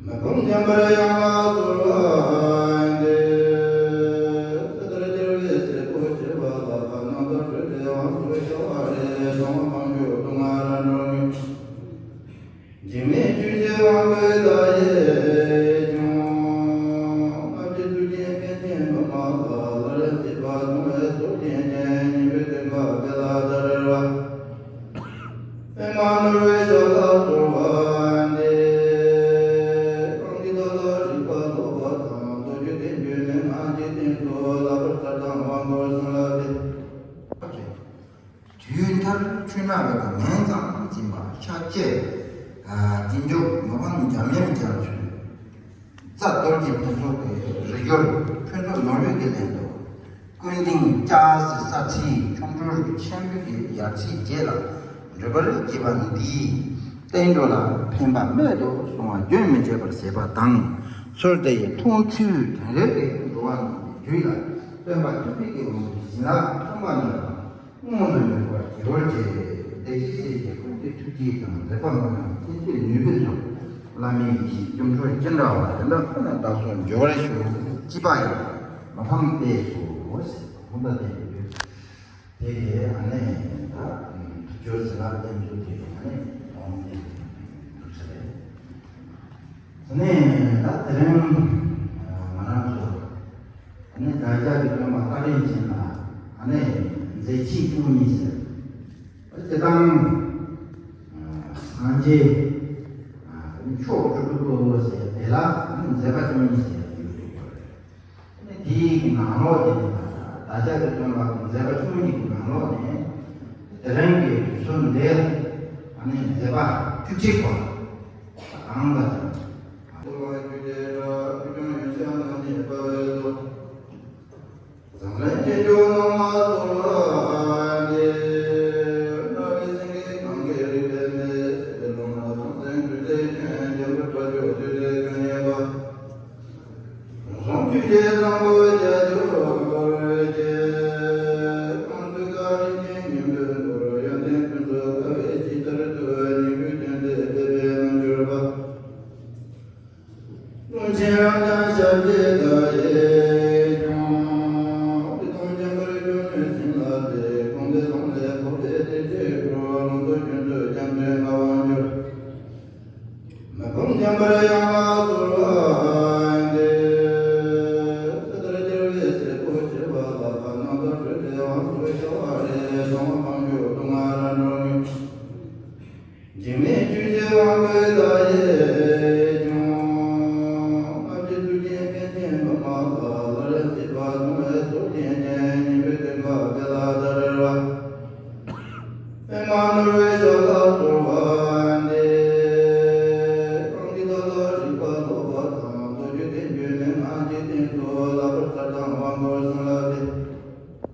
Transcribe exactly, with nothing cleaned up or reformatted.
མི་ཕམ་བྱམས་པར་ཡང་ལ་གསོལ་བ་འདེབས། ཇི་ལྟར་རྒྱལ་བའི་སྲས་པོ་བྱེད་པ་ལ། རྣམ་དག་སྤྲུལ་པའི་དབང་ཕྱུག་ཤར་བ་རེད། སྟོང་པ་པང་ཆེན་སྡུག་བསྔལ་རབ་འགྲོལ་ནི། འཇིགས་མེད་ཆོས་ཀྱི་དབང་པོའི་མཐའ་ཡས་ཀྱང་། ལྔ་བརྒྱའི་གཙུག་རྒྱན་པཎ་ཆེན་པདྨ་ལ། སླར་ཡང་སྲིད་པ་སྟོང་བའི་སྲོག་ཅན་ཅན། སྙིང་པོའི་སྟོན་པ་དཔལ་ལྷ་དང་འབྲེལ་བ། པདྨ་ནོར་བུའི་ཞབས་ལ་གསོལ་བ་འདེབས། གང་གིས་བདག་ལ་རིག་པ་སློབ་པ་དང་། མདོ་རྒྱུད་བསྟན་བཅོས་མན་ངག་འཇིག་རྟེན་དུ། བསླབ་པར་མཐར་དང་དབང་བསྐུར་གསུམ་ལ་འདུད། དུས་མཐར་ཆོས་སྣ་བའི་གི་མིང་ཙམ་འཛིན་པ་ཤ་སྐྱེས། རྗེས་འཇུག་མི་ཕམ་འཇམ་དབྱངས་རྒྱ་མཚོས། རྩ་གཏོར་གྱི་ཕུན་ཚོགས་ཀྱི་རིགས་ཡོད་ཕུན་ཚོགས་ནོར་བུའི་གི་ལན་དུ། ཀུན་ལྡན་སྐྱ་སེར་ས་ཚིགས་ཆོ་འཕྲུལ་ཆེན་པོའི་གི་ཡར་ཚེས་བརྒྱད་ལ་འགྲུབ་པར་བགྱིས་པ་འདིས། བསྟན་འགྲོ་ལ་ཕན་པ་རྨད་དུ་སོང་བ་རྒྱུན་མི་འཆད་པར་བྱེད་པ་དང་། ཚུལ་དེ་ཡི་མཐོང་ཚུལ་དོན་རེ་རེ་འགྲོ་བ་རྣམས་ཀྱི་རྒྱུད་ལ་སྟོན་པ་ཐུབ་པའི་གི་དབང་གིས་བྱིན་རླབས་ཐོབ་པ་ནི། སྔོན་དུ་འགྲོ་བར་བགྱི་བར་བྱེད། བདེ་གཤེགས་སྲས་ཀྱི་སྐུ་ཚེ་ཐུགས་བསྐྱེད་དང་། མཛད་པ་སྨོན་ལམ་བསྟན་བཅོས་ནུས་པའི་ཚོགས། བླ་མའི་ཡེ་ཤེས་སྐྱབས་འགྲོ་ཅི་འདྲ་བ། དེ་འདྲ་ཁོ་ན་བདག་སོགས་འབྱོར་བར་ཤོག་ཅེས་པ་ཡང་མི་ཕམ་པས་སོ། ཟེར་ཁོང་ད་བསྟན་ཡོད། དེ་ཡི་ཨ་ནི་ད་ཐུགས་སྦྱོར་ཟེར་ན་བསྟན་བཅོས་དེ་ཡི་ཨ་ནི་དབང་དེ་འདུག་ས་རེད། ཨ་ནི་ད་དེ་རིང་ང་རང་ཚོ་ཨ་ནི་བདག་ཅག་གི་སྟོན་པ་བཀའ་དྲིན་ཅན་ལ་ཨ་ནི་མཛད་ཆེན་བཅུ་གཉིས་ཟེར། དེ་དང་སངས་རྒྱས་ཕྱོགས་བཅུ་དྲུག་ཏུ་ཟེར་དེ་ལ་ཨ་ནི་མཛད་པ་བཅུ་གཉིས་ཟེར་ཡོད་འདུག་པ་རེད། ཨ་ནི་དེའི་གི་ནང་ལོགས་དེ་ནི་བདག་ཅག་གི་སྟོན་པ་གི་མཛད་པ་བཅུ་གཉིས་ཀྱི་ནང་ལོགས་ནས་དེ་རིང་གི་དུས་ཚོད་འདིར་ཨ་ནི་མཛད་པ་བཅུ་གཅིག་པ་གང་ལ་ཟེར། འཇིགས་མེད་ཆོས་ཀྱི་དབང་པོའི་མཐའ་ཡས་ཀྱང་། ལྔ་བརྒྱའི་གཙུག་རྒྱན་པཎ་ཆེན་པདྨ་ལ། སླར་ཡང་སྲིད་པ་སྟོང་བའི་སྲོག་ཅན་ཅན། སྙིང་པོའི་སྟོན་པ་དཔལ་ལྷ་དང་འབྲེལ་བ། པདྨ་ནོར་བུའི་ཞབས་ལ་གསོལ་བ་འདེབས། གང་གིས་བདག་ལ་རིག་པ་སློབ་པ་དང་། མདོ་རྒྱུད་བསྟན་བཅོས་མན་ངག་འཇིག་རྟེན་དུ། བསླབ་པར་མཐར་དང་དབང་བསྐུར་གསུམ་ལ་འདུད།